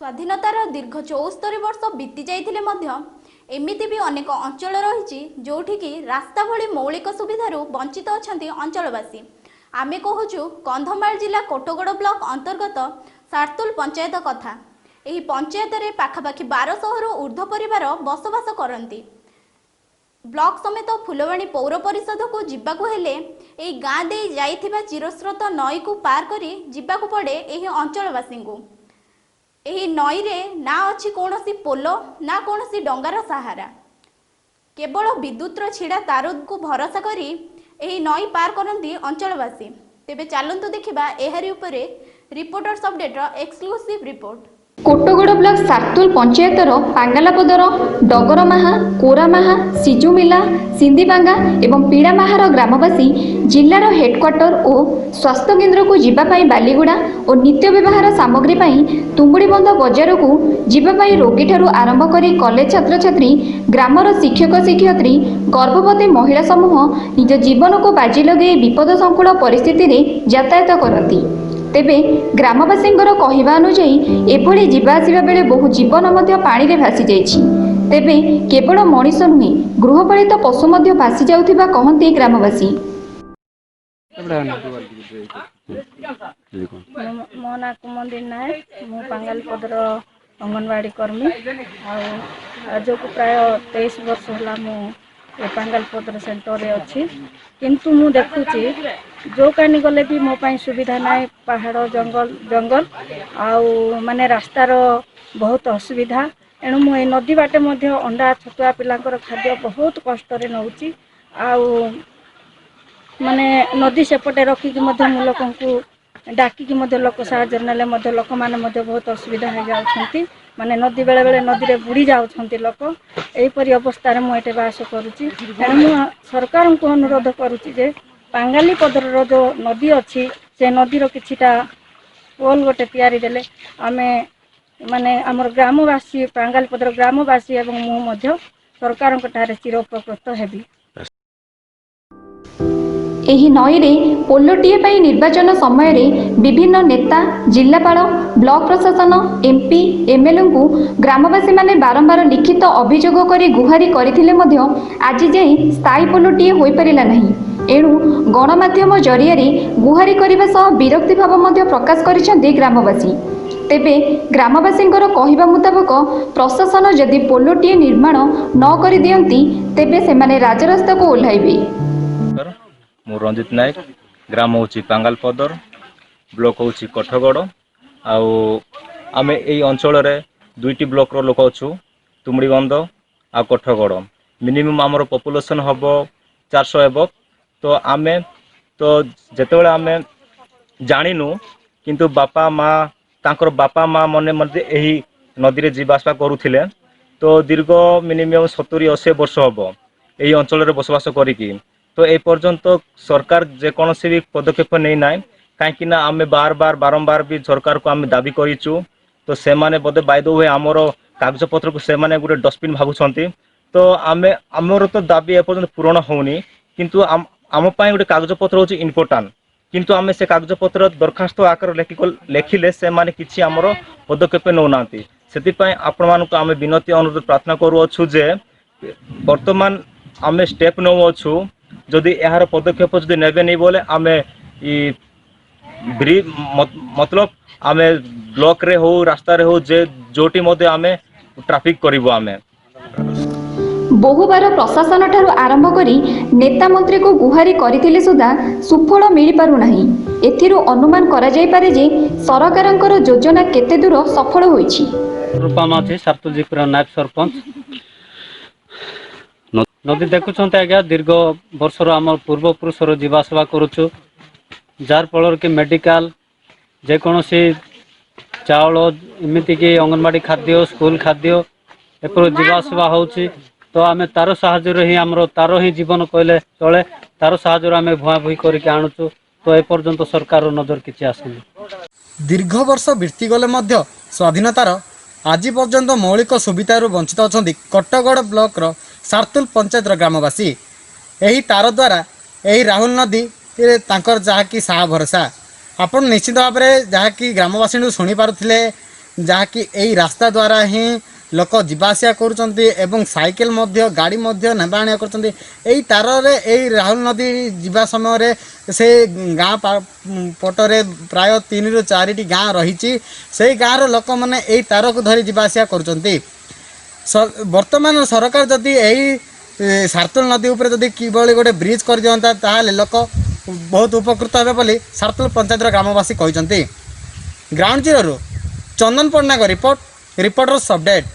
ସ୍ୱାଧୀନତାର ଦୀର୍ଘ 74 ବର୍ଷ ବିତି ଯାଇଥିଲେ ମଧ୍ୟ ଏମିତି ବି ଅନେକ ଅଞ୍ଚଳ ରହିଛି, ଯେଉଁଠିକି ରାସ୍ତା ଭଳି ମୌଳିକ ସୁବିଧାରୁ ବଞ୍ଚିତ ଅଛନ୍ତି ଅଞ୍ଚଳବାସୀ। ଆମେ କହୁଛୁ କନ୍ଧମାଳ ଜିଲ୍ଲା କୋଟଗଡ଼ ବ୍ଲକ ଅନ୍ତର୍ଗତ ସାର୍ତୁଲ ପଞ୍ଚାୟତ କଥା। ଏହି ପଞ୍ଚାୟତରେ ପାଖାପାଖି 1200ରୁ ଉର୍ଦ୍ଧ୍ୱ ପରିବାର ବସବାସ କରନ୍ତି। ବ୍ଲକ ସମେତ ଫୁଲବାଣୀ ପୌର ପରିଷଦକୁ ଯିବାକୁ ହେଲେ ଏହି ଗାଁ ଦେଇ ଯାଇଥିବା ଚିରସ୍ରୋତ ନଈକୁ ପାର କରି ଯିବାକୁ ପଡ଼େ ଏହି ଅଞ୍ଚଳବାସୀଙ୍କୁ। ଏହି ନଈରେ ନା ଅଛି କୌଣସି ପୋଲ, ନା କୌଣସି ଡଙ୍ଗାର ସାହାରା। କେବଳ ବିଦ୍ୟୁତର ଛିଡ଼ା ତାରକୁ ଭରସା କରି ଏହି ନଈ ପାର କରନ୍ତି ଅଞ୍ଚଳବାସୀ। ତେବେ ଚାଲନ୍ତୁ ଦେଖିବା ଏହାରି ଉପରେ ରିପୋର୍ଟର୍ସ ଅପଡେଟ୍ର exclusive report. Kotagarh block Sartul ପଞ୍ଚାୟତର ପାଙ୍ଗାଲାପଦର, ଡଗରମାହା, କୋରାମାହା, ସିଜୁମିଲା, ସିନ୍ଦିବାଙ୍ଗା ଏବଂ ପିଡ଼ାମାହାର ଗ୍ରାମବାସୀ ଜିଲ୍ଲାର ହେଡକ୍ୱାର୍ଟର ଓ ସ୍ୱାସ୍ଥ୍ୟକେନ୍ଦ୍ରକୁ ଯିବା ପାଇଁ ବାଲିଗୁଡ଼ା ଓ ନିତ୍ୟ ବ୍ୟବହାର ସାମଗ୍ରୀ ପାଇଁ ତୁଙ୍ଗୁଡ଼ିବନ୍ଧ ବଜାରକୁ ଯିବା ପାଇଁ ରୋଗୀଠାରୁ ଆରମ୍ଭ କରି କଲେଜ ଛାତ୍ରଛାତ୍ରୀ, ଗ୍ରାମର ଶିକ୍ଷକ ଶିକ୍ଷୟିତ୍ରୀ, ଗର୍ଭବତୀ ମହିଳା ସମୂହ ନିଜ ଜୀବନକୁ ବାଜି ଲଗାଇ ବିପଦ ସଂକୁଳ ପରିସ୍ଥିତିରେ ଯାତାୟାତ କରନ୍ତି। ତେବେ ଗ୍ରାମବାସୀଙ୍କର କହିବା ଅନୁଯାୟୀ, ଏଭଳି ଯିବା ଆସିବା ବେଳେ ବହୁ ଜୀବନ ମଧ୍ୟ ପାଣିରେ ଭାସିଯାଇଛି। ତେବେ କେବଳ ମଣିଷ ନୁହେଁ, ଗୃହପାଳିତ ପଶୁ ମଧ୍ୟ ଭାସି ଯାଉଥିବା କହନ୍ତି ଗ୍ରାମବାସୀ। ମୋ ନାଁ କୁମନ୍ଦି ନାୟକ। ମୁଁ ପାଙ୍ଗାଲିପଦର ଅଙ୍ଗନବାଡ଼ି କର୍ମୀ। ଆଉ ଆଜକୁ ପ୍ରାୟ 23 ବର୍ଷ ହେଲା ମୁଁ ଏ ପାଙ୍ଗାଲିପଦର ସେଣ୍ଟରରେ ଅଛି। କିନ୍ତୁ ମୁଁ ଦେଖୁଛି, ଯେଉଁ କାନି ଗଲେ ବି ମୋ ପାଇଁ ସୁବିଧା ନାହିଁ। ପାହାଡ଼, ଜଙ୍ଗଲ ଜଙ୍ଗଲ, ଆଉ ମାନେ ରାସ୍ତାର ବହୁତ ଅସୁବିଧା। ଏଣୁ ମୁଁ ଏ ନଦୀ ବାଟେ ମଧ୍ୟ ଅଣ୍ଡା, ଛତୁଆ, ପିଲାଙ୍କର ଖାଦ୍ୟ ବହୁତ କଷ୍ଟରେ ନେଉଛି। ଆଉ ମାନେ ନଦୀ ସେପଟେ ରଖିକି ମଧ୍ୟ ମୁଁ ଲୋକଙ୍କୁ ଡାକିକି ମଧ୍ୟ ଲୋକ ସାହାଯ୍ୟ ନେଲେ ମଧ୍ୟ ଲୋକମାନେ ମଧ୍ୟ ବହୁତ ଅସୁବିଧା ହେଇଯାଉଛନ୍ତି। ମାନେ ନଦୀ ବେଳେବେଳେ ନଦୀରେ ବୁଡ଼ି ଯାଉଛନ୍ତି ଲୋକ। ଏହିପରି ଅବସ୍ଥାରେ ମୁଁ ଏଠି ବାସ କରୁଛି। ତେଣୁ ମୁଁ ସରକାରଙ୍କୁ ଅନୁରୋଧ କରୁଛି ଯେ ପାଙ୍ଗାଲି ପଦରର ଯେଉଁ ନଦୀ ଅଛି, ସେ ନଦୀର କିଛିଟା ପୋଲ ଗୋଟେ ତିଆରି ଦେଲେ ଆମେ ମାନେ ଆମର ଗ୍ରାମବାସୀ, ପାଙ୍ଗାଲିପଦର ଗ୍ରାମବାସୀ ଏବଂ ମୁଁ ମଧ୍ୟ ସରକାରଙ୍କ ଠାରେ ଚିର ଉପକୃତ ହେବି। ଏହି ନଈରେ ପୋଲଟିଏ ପାଇଁ ନିର୍ବାଚନ ସମୟରେ ବିଭିନ୍ନ ନେତା, ଜିଲ୍ଲାପାଳ, ବ୍ଲକ ପ୍ରଶାସନ, ଏମ୍ପି, ଏମ୍ଏଲ୍ଏଙ୍କୁ ଗ୍ରାମବାସୀମାନେ ବାରମ୍ବାର ଲିଖିତ ଅଭିଯୋଗ କରି ଗୁହାରି କରିଥିଲେ ମଧ୍ୟ ଆଜି ଯାଏଁ ସ୍ଥାୟୀ ପୋଲଟିଏ ହୋଇପାରିଲା ନାହିଁ। ଏଣୁ ଗଣମାଧ୍ୟମ ଜରିଆରେ ଗୁହାରି କରିବା ସହ ବିରକ୍ତି ଭାବ ମଧ୍ୟ ପ୍ରକାଶ କରିଛନ୍ତି ଗ୍ରାମବାସୀ। ତେବେ ଗ୍ରାମବାସୀଙ୍କର କହିବା ମୁତାବକ, ପ୍ରଶାସନ ଯଦି ପୋଲଟିଏ ନିର୍ମାଣ ନ କରିଦିଅନ୍ତି, ତେବେ ସେମାନେ ରାଜରାସ୍ତାକୁ ଓହ୍ଲାଇବେ। ନମସ୍କାର, ମୁଁ ରଞ୍ଜିତ ନାୟକ। ଗ୍ରାମ ହେଉଛି ପାଙ୍ଗାଲପଦର, ବ୍ଲକ ହେଉଛି କୋଟଗଡ଼। ଆଉ ଆମେ ଏଇ ଅଞ୍ଚଳରେ ଦୁଇଟି ବ୍ଲକର ଲୋକ ଅଛୁ, ତୁମୁଡ଼ିବନ୍ଧ ଆଉ କୋଟଗଡ଼। ମିନିମମ୍ ଆମର ପପୁଲେସନ୍ ହେବ 400 ହେବ। ତ ଆମେ ତ ଯେତେବେଳେ ଆମେ ଜାଣିନୁ, କିନ୍ତୁ ବାପା ମା, ତାଙ୍କର ବାପା ମା ମାନେ ମଧ୍ୟ ଏହି ନଦୀରେ ଯିବା ଆସିବା କରୁଥିଲେ। ତ ଦୀର୍ଘ ମିନିମମ୍ 70-80 ବର୍ଷ ହେବ ଏହି ଅଞ୍ଚଳରେ ବସବାସ କରିକି, ତ ଏ ପର୍ଯ୍ୟନ୍ତ ସରକାର ଯେକୌଣସି ବି ପଦକ୍ଷେପ ନେଇନାହିଁ। କାହିଁକି ନା ଆମେ ବାର ବାର ବାରମ୍ବାର ବି ସରକାରକୁ ଆମେ ଦାବି କରିଛୁ। ତ ସେମାନେ ବୋଧେ ବାଇ ଦ we ଆମର କାଗଜପତ୍ରକୁ ସେମାନେ ଗୋଟେ ଡଷ୍ଟବିନ୍ ଭାବୁଛନ୍ତି। ତ ଆମେ ଆମର ତ ଦାବି ଏପର୍ଯ୍ୟନ୍ତ ପୂରଣ ହେଉନି, କିନ୍ତୁ ଆମ ପାଇଁ ଗୋଟେ କାଗଜପତ୍ର ହେଉଛି ଇମ୍ପୋର୍ଟାଣ୍ଟ। କିନ୍ତୁ ଆମେ ସେ କାଗଜପତ୍ର ଦରଖାସ୍ତ ଆକାରରେ ଲେଖିଲେ ସେମାନେ କିଛି ଆମର ପଦକ୍ଷେପ ନେଉନାହାନ୍ତି। ସେଥିପାଇଁ ଆପଣମାନଙ୍କୁ ଆମେ ବିନତି, ଅନୁରୋଧ, ପ୍ରାର୍ଥନା କରୁଅଛୁ ଯେ ବର୍ତ୍ତମାନ ଆମେ ଷ୍ଟେପ୍ ନେଉଅଛୁ। ଯଦି ଏହାର ପଦକ୍ଷେପ ଯଦି ନେବେନି ବୋଲେ ଆମେ ଇ ବ୍ରିଜ, ମତଲବ ଆମେ ବ୍ଲକରେ ହଉ, ରାସ୍ତାରେ ହଉ, ଯେ ଯୋଉଠି ମଧ୍ୟ ଆମେ ଟ୍ରାଫିକ କରିବୁ ଆମେ। ବହୁବାର ପ୍ରଶାସନ ଠାରୁ ଆରମ୍ଭ କରି ନେତା, ମନ୍ତ୍ରୀକୁ ଗୁହାରି କରିଥିଲେ ସୁଦ୍ଧା ସୁଫଳ ମିଳିପାରୁନାହିଁ। ଏଥିରୁ ଅନୁମାନ କରାଯାଇପାରେ ଯେ ସରକାରଙ୍କର ଯୋଜନା କେତେ ଦୂର ସଫଳ ହୋଇଛି। ରୂପା ମାଝୀ, ସାର୍ତୁଜିପୁର ନାୟକ ସରପଞ୍ଚ। ନଦୀ ଦେଖୁଛନ୍ତି ଆଜ୍ଞା, ଦୀର୍ଘ ବର୍ଷର ଆମ ପୂର୍ବପୁରୁଷର ଯିବା ଆସିବା କରୁଛୁ, ଯାହାର ଫଳରେ କି ମେଡ଼ିକାଲ, ଯେକୌଣସି ଚାଉଳ, ଏମିତିକି ଅଙ୍ଗନବାଡ଼ି ଖାଦ୍ୟ, ସ୍କୁଲ ଖାଦ୍ୟ ଏପରି ଯିବା ଆସିବା ହେଉଛି। ତ ଆମେ ତାର ସାହାଯ୍ୟରେ ହିଁ, ଆମର ତାର ହିଁ ଜୀବନ କହିଲେ ଚଳେ। ତାର ସାହାଯ୍ୟରେ ଆମେ ଭୁଆଁ ଭୁଇଁ କରିକି ଆଣୁଛୁ। ତ ଏପର୍ଯ୍ୟନ୍ତ ସରକାରର ନଜର କିଛି ଆସୁନି। ଦୀର୍ଘ ବର୍ଷ ବିତିଗଲେ ମଧ୍ୟ ସ୍ୱାଧୀନତାର ଆଜି ପର୍ଯ୍ୟନ୍ତ ମୌଳିକ ସୁବିଧାରୁ ବଞ୍ଚିତ ଅଛନ୍ତି କୋଟଗଡ଼ ବ୍ଲକର ସାର୍ତୁଲ ପଞ୍ଚାୟତର ଗ୍ରାମବାସୀ। ଏହି ତାର ଦ୍ୱାରା ଏହି ରାହୁଲ ନଦୀରେ ତାଙ୍କର ଯାହାକି ସାହା ଭରସା। ଆପଣ ନିଶ୍ଚିତ ଭାବରେ ଯାହାକି ଗ୍ରାମବାସୀଙ୍କୁ ଶୁଣିପାରୁଥିଲେ ଯାହାକି ଏଇ ରାସ୍ତା ଦ୍ୱାରା ହିଁ ଲୋକ ଯିବା ଆସିବା କରୁଛନ୍ତି ଏବଂ ସାଇକେଲ ମଧ୍ୟ, ଗାଡ଼ି ମଧ୍ୟ ନେବା ଆଣିବା କରୁଛନ୍ତି। ଏଇ ତାରରେ ଏଇ ରାହୁଲ ନଦୀ ଯିବା ସମୟରେ ସେ ଗାଁ ପଟରେ ପ୍ରାୟ 3ରୁ 4ଟି ଗାଁ ରହିଛି। ସେଇ ଗାଁର ଲୋକମାନେ ଏଇ ତାରକୁ ଧରି ଯିବା ଆସିବା କରୁଛନ୍ତି। ବର୍ତ୍ତମାନ ସରକାର ଯଦି ଏହି ସାର୍ତୁଲ ନଦୀ ଉପରେ ଯଦି କିଭଳି ଗୋଟେ ବ୍ରିଜ୍ କରିଦିଅନ୍ତା, ତାହେଲେ ଲୋକ ବହୁତ ଉପକୃତ ହେବେ ବୋଲି ସାର୍ତୁଲ ପଞ୍ଚାୟତର ଗ୍ରାମବାସୀ କହିଛନ୍ତି। ଗ୍ରାଉଣ୍ଡ ଜିରୋରୁ ଚନ୍ଦନ ପଟ୍ଟନାୟକ ରିପୋର୍ଟ, ରିପୋର୍ଟର୍ସ ଅପଡେଟ୍।